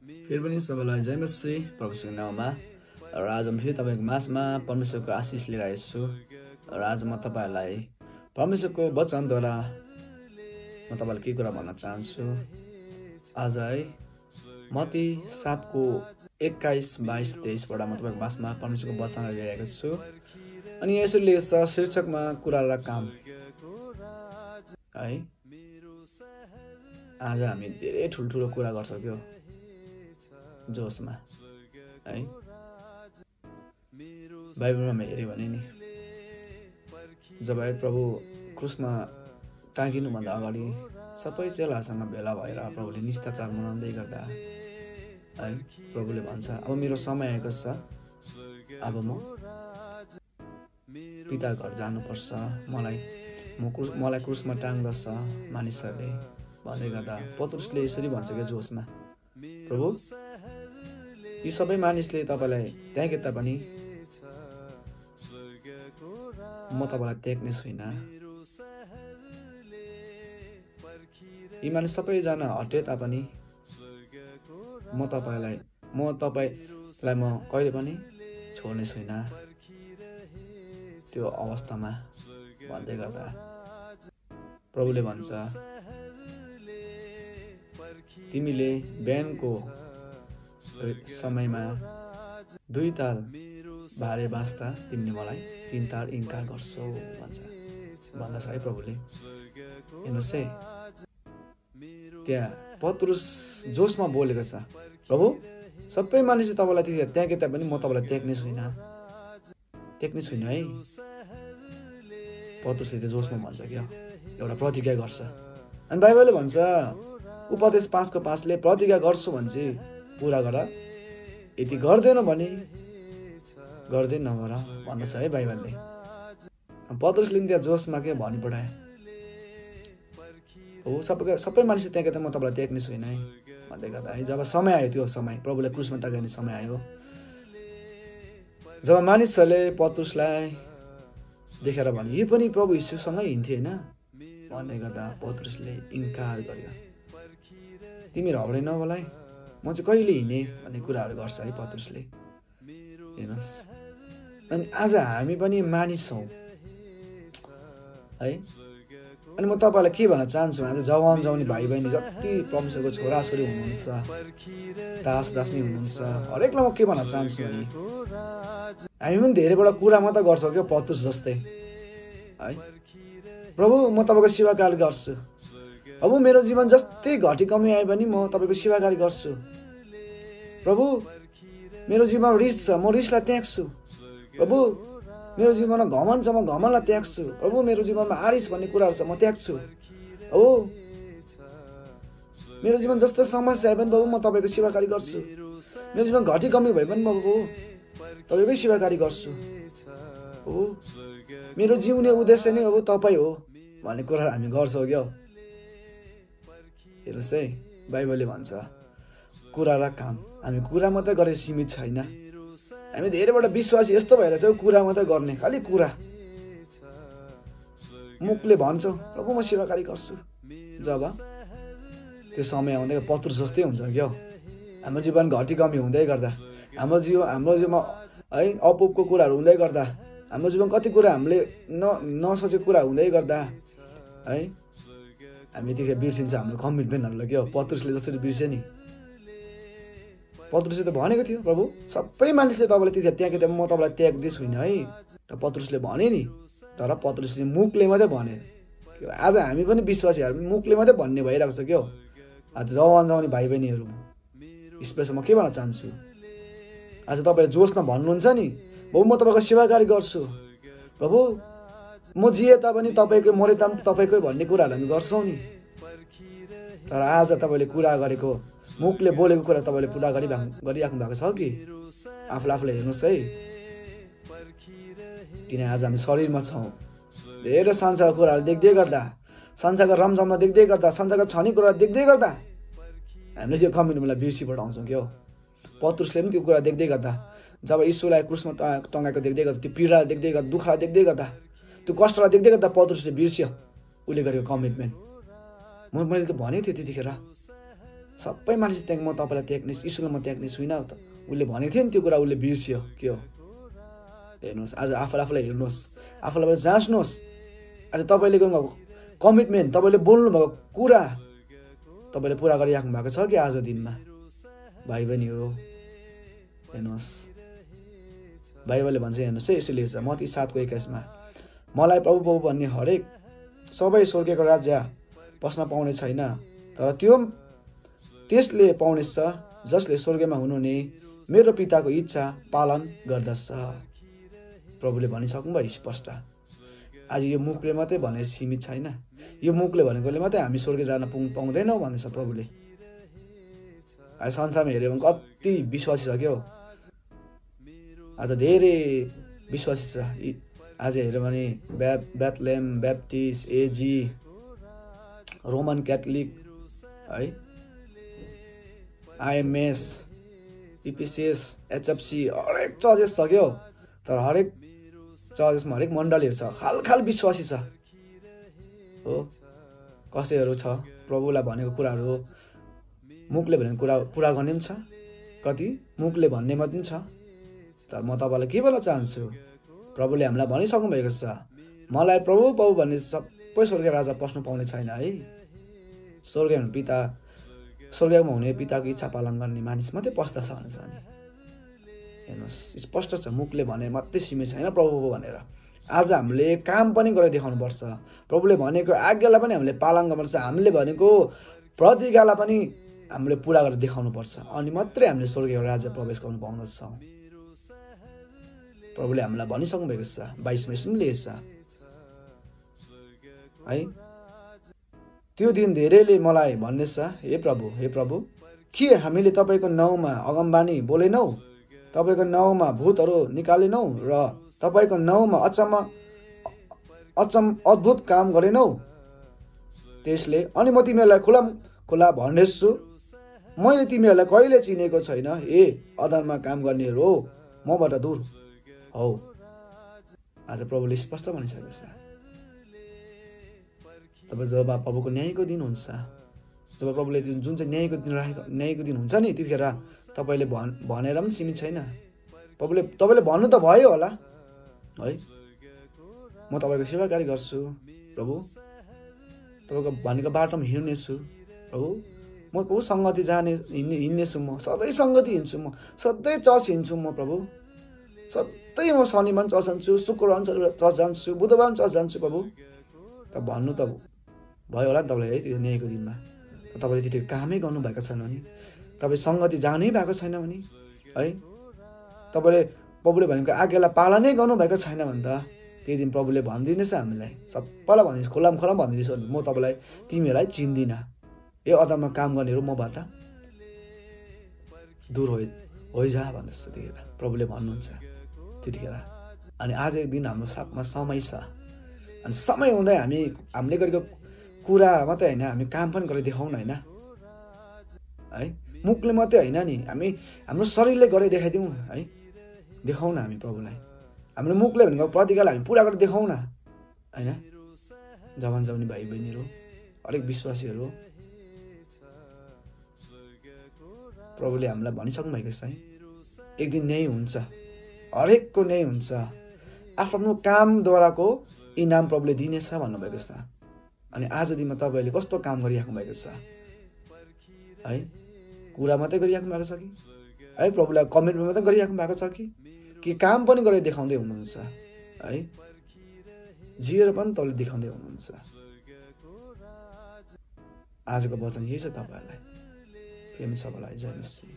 फेरि पनि सबैलाई जय मसीह प्रभुको नाउँमा र आज म फेरि तपाईँको माझमा परमेश्वरको आशिष लिएर आएको छु र आज म तपाईँहरूलाई परमेश्वरको वचनद्वारा म तपाईँलाई के कुरा भन्न चाहन्छु। आज है मत्ती 7को 21-22-23बाट म तपाईँको माझमा परमेश्वरको वचन लिइरहेको छु। अनि यसरी लेख्छ शीर्षकमा कुरा र काम है। आज हामी धेरै ठुल्ठुलो कुरा गर्छौँ क्या जोसमा है। बाइबलमा हामी हेऱ्यो भने नि जब प्रभु क्रुसमा टाँगिनुभन्दा अगाडि सबै चेलाहरूसँग भेला भएर प्रभुले निष्ठाचार मनाउँदै गर्दा है प्रभुले भन्छ अब मेरो समय आएको छ, अब म पिता घर जानुपर्छ, मलाई क्रुसमा टाङ्दछ मानिसहरूले भन्दै गर्दा पत्रुसले यसरी भन्छ क्या जोसमा, प्रभु यी सबै मानिसले तपाईँलाई त्यागे तापनि म तपाईँलाई त्याग्ने छुइनँ। यी मानिस सबैजना हटे तापनि म तपाईँलाई कहिले पनि छोड्ने छुइनँ। त्यो अवस्थामा भन्दै गर्दा प्रभुले भन्छ तिमीले बिहानको समयमा 2 ताल भारे बाँच्दा तिमीले मलाई 3 ताल इन्कार गर्छौ भन्दछ है प्रभुले। हेर्नुहोस् है त्यहाँ पत्रुस जोसमा बोलेको छ, प्रभु सबै मानिसले तपाईँलाई त्यागे तापनि म तपाईँलाई त्याग्ने छुइनँ है। पत्रुसले त्यो जोसमा भन्छ क्या, एउटा प्रतिज्ञा गर्छ। अनि बाइबलले भन्छ उपदेश 5:5ले प्रतिज्ञा गर्छु भन्छ पुरा गर, यदि गर्दैन भने गर्दै नगर भन्दछ है बाइबलले। पत्रुसले त्यहाँ जोसमा के भनि पठायो, हो सबै मानिसले त्यागे त म तपाईँलाई त्याग्ने छुइनँ है भन्दै गर्दा है जब समय आयो, त्यो समय प्रभुले क्रुसमा टाँग्ने समय आयो, जब मानिसहरूले पत्रुसलाई देखेर भने यो पनि प्रभु यीशुसँगै हिँड्थे होइन भन्दै गर्दा पत्रुसले इन्कार गर्यो, तिमीहरू हाउडेन मलाई, म चाहिँ कहिले हिँडेँ भन्ने कुराहरू गर्छ है पत्रुसले। हेर्नुहोस् अनि आज हामी पनि मानिस हौँ है। अनि म तपाईँलाई के भन्न चाहन्छु, आज जवान जाउने भाइ बहिनी जति परमेश्वरको छोराछोरी हुनुहुन्छ, दास दासनी हुनुहुन्छ, हरेकलाई म के भन्न चाहन्छु भने हामी पनि धेरैबाट कुरा मात्र गर्छौँ क्या पत्रुस जस्तै है। प्रभु म तपाईँको सेवाकार्य गर्छु, अब मेरो जीवन जस्तै घटी कमी आयो भने म तपाईँको सेवाकार्य गर्छु, प्रभु मेरो जीवनमा रिस छ म रिसलाई त्याग्छु, प्रभु मेरो जीवनमा घमण्ड छ म घमण्डलाई त्याग्छु, प्रभु मेरो जीवनमा आरिस भन्ने कुराहरू छ म त्याग्छु, हो मेरो जीवन जस्तो समस्या आयो पनि बाबु म तपाईँको सेवाकार्य गर्छु, मेरो जीवन घटी कमी भए पनि बाबु तपाईँकै सेवाकार्य गर्छु, हो मेरो जिउने उद्देश्य नै अब तपाईँ हो भन्ने कुराहरू हामी गर्छौँ क्या। हेर्नुहोस् है बाइबलले भन्छ कुरा र काम, हामी कुरा मात्रै गरेर सीमित छैन, हामी धेरैबाट विश्वासी यस्तो भएर चाहिँ कुरा मात्रै गर्ने, खालि कुरा मुखले भन्छौँ प्रभु म सेवाकार्य गर्छु, जब त्यो समय आउँदै पत्रुस जस्तै हुन्छ क्या। हाम्रो जीवन घटी कमी हुँदै गर्दा, हाम्रो जीवनमा है अपुपको कुराहरू हुँदै गर्दा, हाम्रो जीवन कति कुरा हामीले नसोचेको कुरा हुँदै गर्दा है हामी त्यतिखेर बिर्सिन्छ हाम्रो कमिटमेन्टहरूलाई क्या। पत्रुसले जसरी बिर्से नि, पत्रुसले त भनेको थियो प्रभु सबै मानिसले तपाईँलाई त्यतिखेर त्यागे म तपाईँलाई त्याग्दै छुइनँ है त पत्रुसले भने नि, तर पत्रुसले मुखले मात्रै भने। आज हामी पनि विश्वासीहरू मुखले मात्रै भन्ने भइरहेको छ क्या। आज जवान जाउने भाइ बहिनीहरू स्पेसल म के भन्न चाहन्छु, आज तपाईँले जोसमा भन्नुहुन्छ नि बाबु म तपाईँको सेवाकार्य गर्छु, प्रभु म जिए तापनि तपाईँकै मरे तापनि तपाईँकै भन्ने कुराहरू हामी गर्छौँ नि, तर आज तपाईँले कुरा गरेको मुखले बोलेको कुरा तपाईँले पुरा गरिराख्नु भएको छ कि आफूलाई हेर्नुहोस् है। किन आज हामी शरीरमा छौँ, धेरै संसारको कुराहरू देख्दै गर्दा, संसारको रमझममा देख्दै गर्दा, संसारको छनी कुराहरू देख्दै गर्दा हामीले त्यो कमिटमेन्टलाई बिर्सी पठाउँछौँ क्या। पत्रुसले पनि त्यो कुरा देख्दै गर्दा, जब यीशुलाई क्रुसमा टँगाएको देख्दै गर्दा, त्यो पीडा देख्दै गर्दा, दुःखलाई देख्दै गर्दा, त्यो कष्टलाई देख्दै गर्दा पत्रुसले बिर्स्यो उसले गरेको कमिटमेन्ट। मैले त भनेको थिएँ त्यतिखेर सबै मानिस त्याग, म तपाईँलाई त्याग्ने, यीशुलाई म त्याग्ने छुइनँ त। उसले भनेको थियो नि त्यो कुरा, उसले बिर्सियो। के हो हेर्नुहोस्, आज आफूलाई हेर्नुहोस्, आफूलाई जाँच्नुहोस्। आज तपाईँले गर्नुभएको कमिटमेन्ट, तपाईँले बोल्नुभएको कुरा तपाईँले पुरा गरिराख्नु भएको छ कि आज दिनमा? भाइ बहिनीहरू हेर्नुहोस्, बाइबलले भन्छ, हेर्नुहोस् है, यसो लेख्छ मत्ती 7:21, मलाई प्रभु प्रभु भन्ने हरेक सबै स्वर्गको राज्य पस्न पाउने छैन, तर त्यसले पाउनेछ जसले स्वर्गमा हुनुहुने मेरो पिताको इच्छा पालन गर्दछ। प्रभुले भनिसक्नुभयो स्पष्ट। आज यो मुखले मात्रै भने सीमित छैन, यो मुखले भनेकोले मात्रै हामी स्वर्ग जान पाउँदैनौँ भन्दैछ प्रभुले। आज संसारमा हेऱ्यो भने कति विश्वासी छ क्या हो, आज धेरै विश्वासी छ। आज हेऱ्यो भने बेथलेम, ब्याप्टिस्ट, एजी, रोमन क्याथोलिक है, आइएमएस, इपिसिएस, एचएफसी, हरेक चर्चेस छ क्या हो। तर हरेक चर्चेसमा हरेक मण्डलीहरू छ, खालखाल विश्वासी छ हो। कसैहरू छ प्रभुलाई भनेको कुराहरू मुखले भनेको कुरा पुरा गर्ने पनि छ, कति मुखले भन्ने मात्रै छ। तर म तपाईँलाई के भन्न चाहन्छु, प्रभुले हामीलाई भनिसक्नु भएको छ, मलाई प्रभु प्रभु भन्ने सबै स्वर्ग राजा पस्नु पाउने छैन है। स्वर्गमा हुने पिताको इच्छा पालन गर्ने मानिस मात्रै पस्दछ भनेछ नि। हेर्नुहोस्, स्पष्ट छ, मुखले भने मात्रै सीमित छैन प्रभु भनेर। आज हामीले काम पनि गरेर देखाउनुपर्छ। प्रभुले भनेको आज्ञालाई पनि हामीले पालन गर्नुपर्छ। हामीले भनेको प्रतिज्ञालाई पनि हामीले पुरा गरेर देखाउनुपर्छ, अनि मात्रै हामीले स्वर्गीय राज्य प्रवेश गर्नु पाउँदछौँ। प्रभुले हामीलाई भनिसक्नु भएको छ, 22 पनि लेखेछ है, त्यो दिन धेरैले मलाई भन्नेछ, हे प्रभु के हामीले तपाईँको नाउँमा अगमबानी बोलेनौ, तपाईँको नाउँमा भूतहरू निकालेनौ र तपाईँको नाउँमा अद्भुत काम गरेनौ? त्यसले अनि म तिमीहरूलाई खुला भन्नेछु, मैले तिमीहरूलाई कहिले चिनेको छैन, हे अधर्ममा काम गर्नेहरू हो, मबाट दूर हौ। आज प्रभुले स्पष्ट भनिसकेको छ। तब जब प्रभुको न्यायको दिन हुन्छ, जब प्रभुले जुन चाहिँ न्यायको दिन हुन्छ नि, त्यतिखेर तपाईँले भनेर पनि सीमित छैन। तपाईँले भन्नु त भयो होला है, म तपाईँको सेवाकारी गर्छु प्रभु, तपाईँको भनेको बाटोमा हिँड्नेछु प्रभु, म प्रभु सङ्गति हिँड्नेछु, म सधैँ सङ्गति हिँड्छु, म सधैँ चर्च हिँड्छु म प्रभु, सधैँ म शनिबार चर्च जान्छु, शुक्रबार चर्च जान्छु, बुधबार चर्च जान्छु प्रभु। त भन्नु त भयो होला नि तपाईँलाई है त्यो न्यायको दिनमा। तपाईँले त्यति कामै गर्नुभएको छैन भने, तपाईँ सङ्गति जानै भएको छैन भने है, प्रभुले भनेको आज्ञालाई पालनै गर्नुभएको छैन भने त त्यही दिन प्रभुले भनिदिनेछ हामीलाई, सबैलाई भनिदिन्छ, खोलाम भनिदिन्छ, म तपाईँलाई तिमीहरूलाई चिन्दिनँ, यो अदममा काम गर्नेहरू मबाट दूर होइजा भन्दैछ त्यतिखेर प्रभुले भन्नुहुन्छ त्यतिखेर। अनि आज एक दिन हाम्रो साथमा समय छ, अनि समय हुँदै हामीले गरेको कुरा मात्रै होइन, हामी काम पनि गरेर देखाउन होइन है, मुखले मात्रै होइन नि, हामी हाम्रो शरीरले गरेर देखाइदिउँ है, देखाउन हामी प्रभुलाई, हाम्रो मुखले भनेको प्रतिज्ञालाई हामी पुरा गरेर देखाउन होइन। जवान जवानी भाइ बहिनीहरू, हरेक विश्वासीहरू, प्रभुले हामीलाई भनिसक्नु भएको छ है, एक दिन न्याय हुन्छ, हरेकको न्याय हुन्छ, आफ्नो कामद्वाराको इनाम प्रभुले दिनेछ भन्नुभएको छ। अनि आज दिनमा तपाईँले कस्तो काम गरिराख्नु भएको छ है, कुरा मात्रै गरिराख्नु भएको छ कि है, प्रभुलाई कमिटमेन्ट मात्रै गरिराख्नु भएको छ कि काम पनि गरेर देखाउँदै हुनुहुन्छ है, जिएर पनि तपाईँले देखाउँदै हुनुहुन्छ। आजको वचन यही छ तपाईँहरूलाई, प्रेम सबैलाई जय मसीह।